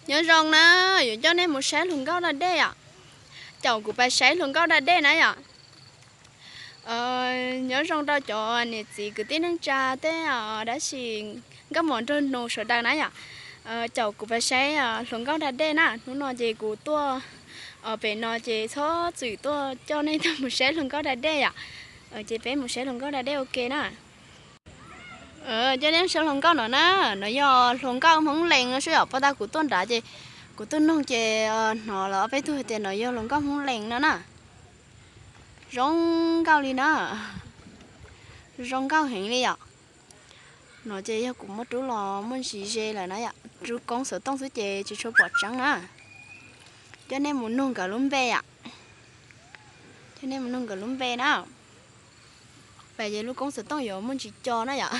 Nyob zoo na, yuav coj nej mus saib hluas nkauj da dej yom. Caum kuv pais saib hluas nkauj da dej na yom. Nyob zoo rau cov niam txiv kwv tij neej tsa tej dab tsi nkauj mos nraug nus sawv daws na yom. Caum kuv pais saib hluas nkauj da dej na. Hnub no ces kuv tuaj pem no ces txhob txwm tuaj coj nej tuaj mus saib hluas nkauj da dej yom. Ces peb mus saib hluas nkauj da dej ua ke na. Coj nej saib hluas nkauj no na, no yog hluas nkauj Hmoob Lees no seb yom, puag ta kuv tuaj nrad ces kuv tuaj noog ces hnov lawv ob peb tug hais tias no yog hluas nkauj Hmoob Lees no na. Zoo nkauj li na, zoo nkauj heev li yom. No ces yog kuv muab rub los muaj ntsis ze lawm na yom, rub koob xov tooj xwb ces tsis tshua pom tseeb na. Coj nej mus noog nkawd lub npe yom, coj nej mus noog nkawd lub npe na. Pais ces lub koob xov tooj yuav muaj ntsis co na yom.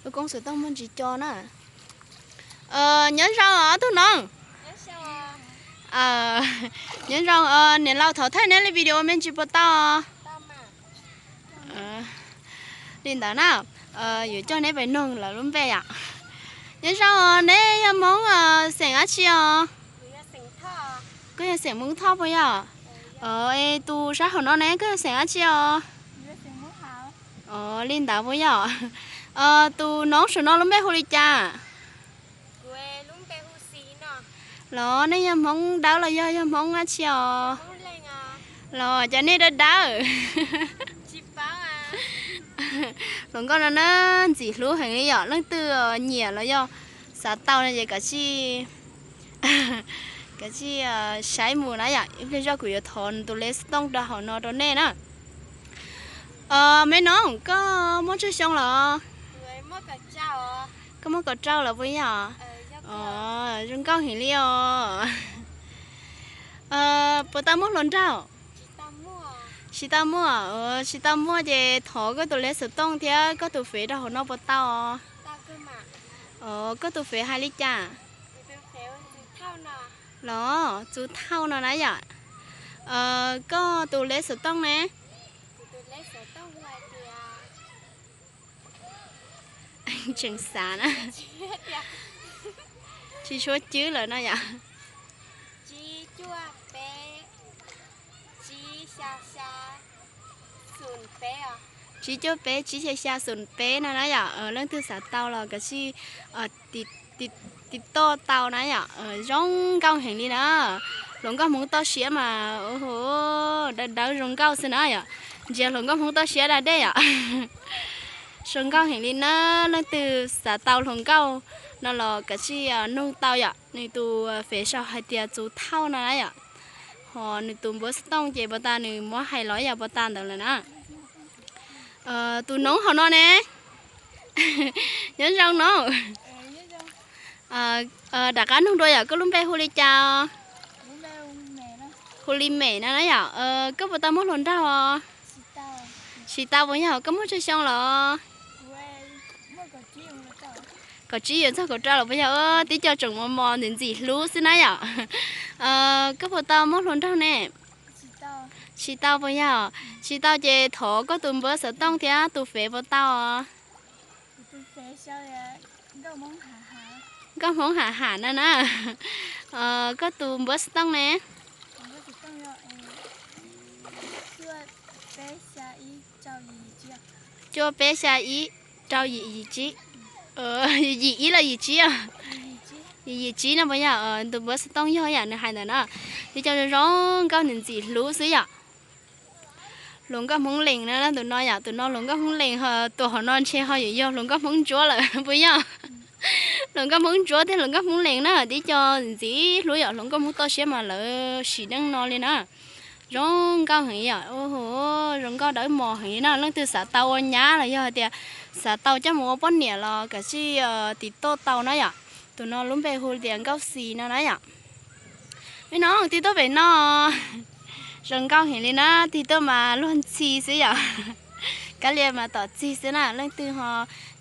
Lub koob xov tooj muaj ntsis co na. Nyob zoo ob tug no. Nyob zoo, niam laus thov thaij neb li video me ntsis puas tau? Li ntawd na, yuav coj neb pais noog lawv lub npe yom. Nyob zoo, neb yog Hmoob xeem dab tsi os? Koj yog xeem Hmoob Thoj puas yog? Es tus sab hauv no ne koj yog xeem dab tsi os? Li ntawd puas yog? Tus noob saum no lub npe hu li cas? Los nej yog Hmoob Dawb los yog yog Hmoob dab tsi os? Los cas nej dawb dawb? Hluas nkauj no na, ntxim hlub heev li yom, leej twg nyiam los yog xav tau no ces kav tsij, kav tsij saib mus na yom. Ib pliag zoj kuv yuav thov tus lej xov tooj rau hauv no rau nej na. Me noob, koj muaj tsawg xyoo los? Koj muaj kaum rau los puas yog? Zoo nkauj heev li os. Puas tau muaj hluas nraug? Tsis tau muaj, tsis tau muaj ces thov koj tus lej xov tooj thiab koj tus fev rau hauv no puas tau? Koj tus fev hais li cas? Los Txus Thauj no na yom. Koj tus lej xov tooj ne? Tseem xav na. Tsis tshuav cwb lawm no yom. Tsib cuaj peb tsib xya xya xoom peb no na yom. Leej twg xav tau los kav tsij tiv toj tau na yom. Zoo nkauj heev li na. Hluas nkauj Hmoob toj siab mas dawb dawb zoo nkauj xwb na yom. Ntsia hluas nkauj Hmoob toj siab da dej yom. Zoo nkauj heev li na. Leej twg xav tau hluas nkauj no los kav tsij nug tau yom. Nws tus fev sau hais tias Txus Thauj no na yom. Ho nws tus npawb xov tooj ces puas tas nws muab hais los yog puas tas ntawd lawm na. Tus noob hauv no ne? Nyob zoo noob. Rov qab nug dua yom, koj lub npe hu li cas os? Hu li Mem no na yom. Koj puas tau muaj hluas nraug os? Tsis tau puas yog? Koj muaj tsawg xyoo los? Kaum tsib yuav txog kaum rau los puas yog? Tib co tseem mos mos ntxim ntxim hlub xwb na yom. Koj puas tau muaj hluas nraug ne? Tsis tau puas yog? Tsis tau ces thov koj tus npawb xov tooj thiab tus fev puas tau os? Nkauj Hmoob Ham Ham no na. Koj tus npawb xov tooj ne? Cuaj peb xya ib rau yim yim tsib. Yim ib los yim tsib? Yim yim tsib no puas yog? Tus npawb xov tooj yog yam nws hais ntawd na. Tib co zoo zoo nkauj ntxim ntxim hlub xwb yom. Hluas nkauj Hmoob Lees na tus no yom, tus no hluas nkauj Hmoob Lees, tus hauv no ntshe ho yuav yog hluas nkauj Hmoob Ntsuab lawm puas yog? Hluas nkauj Hmoob Ntsuab thiab hluas nkauj Hmoob Lees na, tib co ntxim hlub yom, hluas nkauj Hmoob toj siab mas lawv sim neej no li na. Zoo nkauj heev yom, zoo nkauj dawb mos heev li na. Leej twg xav tau ua nyab los yog hais tias xav tau coj mus ua poj niam los kav tsij tiv toj tau na yom. Tus no lub npe hu tias Nkauj Xis no na yom. Me no tig tuaj pem no. Zoo nkauj heev li na, tig tuaj mas luag ntxhi xwb yom. Kab lia mas tom txig xwb na, leej twg ho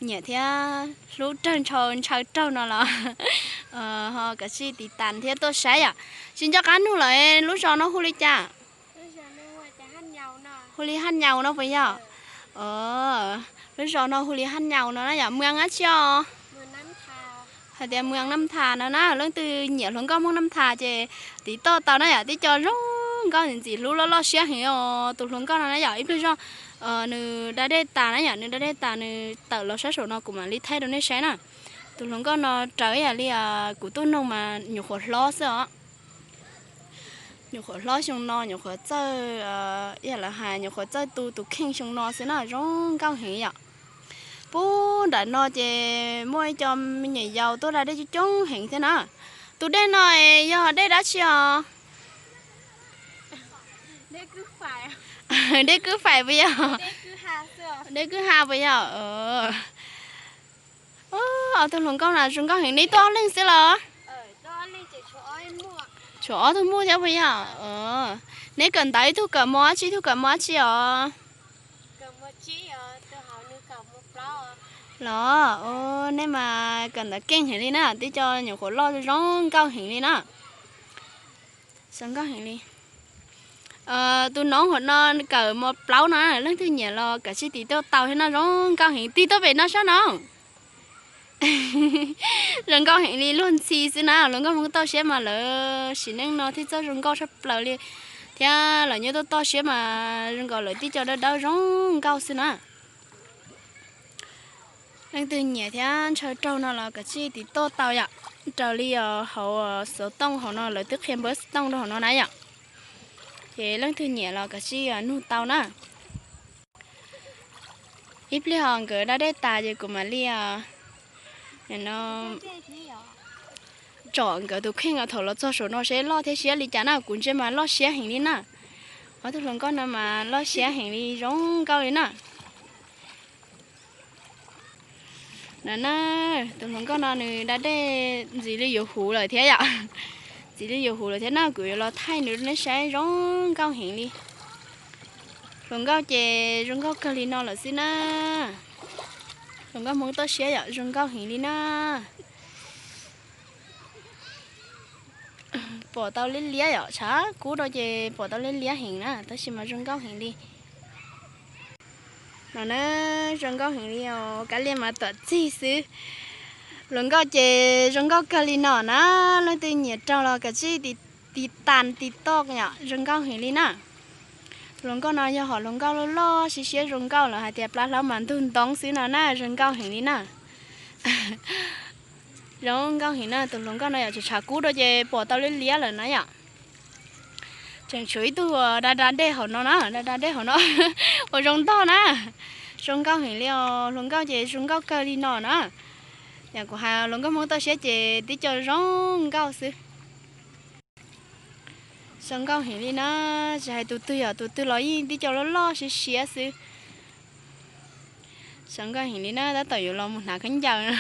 nyiam thiab hlub raug ntshaw ntshaw raug no los ho kav tsij tiv tas thiab tuaj saib yom. Tsis nco qab nug lawm, lub zos no hu li cas? Hu li Haj Nyaus no puas yog? Zos no hu li Haj Nyaus no na yom, muas dab tsi os? Hais tias muas Naj Thas no na, leej twg nyiam hluas nkauj Hmoob Naj Thas ces tiv toj tau na yom, tib co zoo nkauj ntxim hlub loj loj siab heev os tus hluas nkauj no na yom. Ib pliag zog nws da dej tas na yom, nws da dej tas nws tawm los sab saum no kuv mam li thaij rau nej saib na. Tus hluas nkauj no raws ib yam li kuv tuaj noog mas nyuam qhuav hlob xwb os. Nyuam qhuav hlob xyoo no, nyuam qhuav txawj, ib yam li hais nyuam qhuav txawj tu tus kheej xyoo no xwb na, zoo nkauj heev yom. Pub nram no ces muaj ib co me nyuam yaus tuaj da dej coob coob heev thiab na. Tus dej no yog dej dab tsi os? Dej Kwj Fais puas yog? Dej Kwj Ha puas yog? Ob tug hluas nkauj na zoo nkauj heev, neb tuaj ob leeg xwb los? Tshuav ob tug muj thiab puas yog? Neb kawm ntawv ib tug kawm mos dab tsi, ib tug kawm mos dab tsi os? Los, nej mas kawm ntawv keej heev li na, tib co nyuam qhuav loj zoo nkauj heev li na. Zoo nkauj heev li. Tus noov hauv no kawm mos plaub no, leej twg nyiam los kav tsij tiv toj tau thiab no, zoo nkauj heev, tig tuaj pem no saib no. Zoo nkauj heev li, luag ntxhi xwb na, hluas nkauj Hmoob toj siab mas lawv sim neej no thiaj txawj zoo nkauj tshaj plaws li, thiab lawv nyob toj toj siab mas zoo nkaus lawv tib co dawb dawb zoo nkauj xwb na. Leej twg nyiam thiab ntshaw raug no los kav tsij tiv toj tau yom, raws li hauv xov tooj hauv no lawv twb qhia npawb xov tooj rau hauv no na yom. Ces leej twg nyiam los kav tsij nug tau na. Ib pliag ho nkawd da dej tas ces kuv mam li tsom nkawd tus kheej thaum los txog saum no seb loj thiab siab li cas na, kuv ntsia mas loj siab heev li na. Ob tug hluas nkauj no mas loj siab heev li, zoo nkauj li na. No na, tus hluas nkauj no nws da dej ntxim li yuav huv lawm thiab yom. Ntxim li yuav huv lawm thiab na, kuv yuav los thaij nws rau nej saib, zoo nkauj heev li. Hluas nkauj ces zoo nkauj kawg li no lawm xwb na. Hluas nkauj Hmoob toj siab yom, zoo nkauj heev li na. Pom tau liab liab yom, tshav kub rau ces pom tau liab liab heev na, tab sis mas zoo nkauj heev li. No na, zoo nkauj heev li os, kab liaj mas tuam txig xwb. Hluas nkauj ces zoo nkauj kawg li no na, leej twg nyiam raug los kav tsij tiv tas tiv toj yom, zoo nkauj heev li na. Hluas nkauj no yog hom hluas nkauj loj loj siab siab zoo nkauj, lawv hais tias plab hlaub mas ntug ntoo xwb no na, zoo nkauj heev li na. Zoo nkauj heev na, tus hluas nkauj no yom, tshav kub rau ces pom tau liab liab lawm na yom. Tseem tshuav ib tug da da dej hauv no na, da da dej hauv no uas zoo ntog na. Zoo nkauj heev li os, hluas nkauj ces zoo nkauj kawg li no na. Yog kuv hais hluas nkauj Hmoob toj siab ces tib co zoo nkauj xwb. Zoo nkauj heev li na, tsis hais tus twg yom, tus twg los yeej tib co loj loj siab siab xwb. Zoo nkauj heev li na, tab tom yuav los mus hnav khaub ncaws.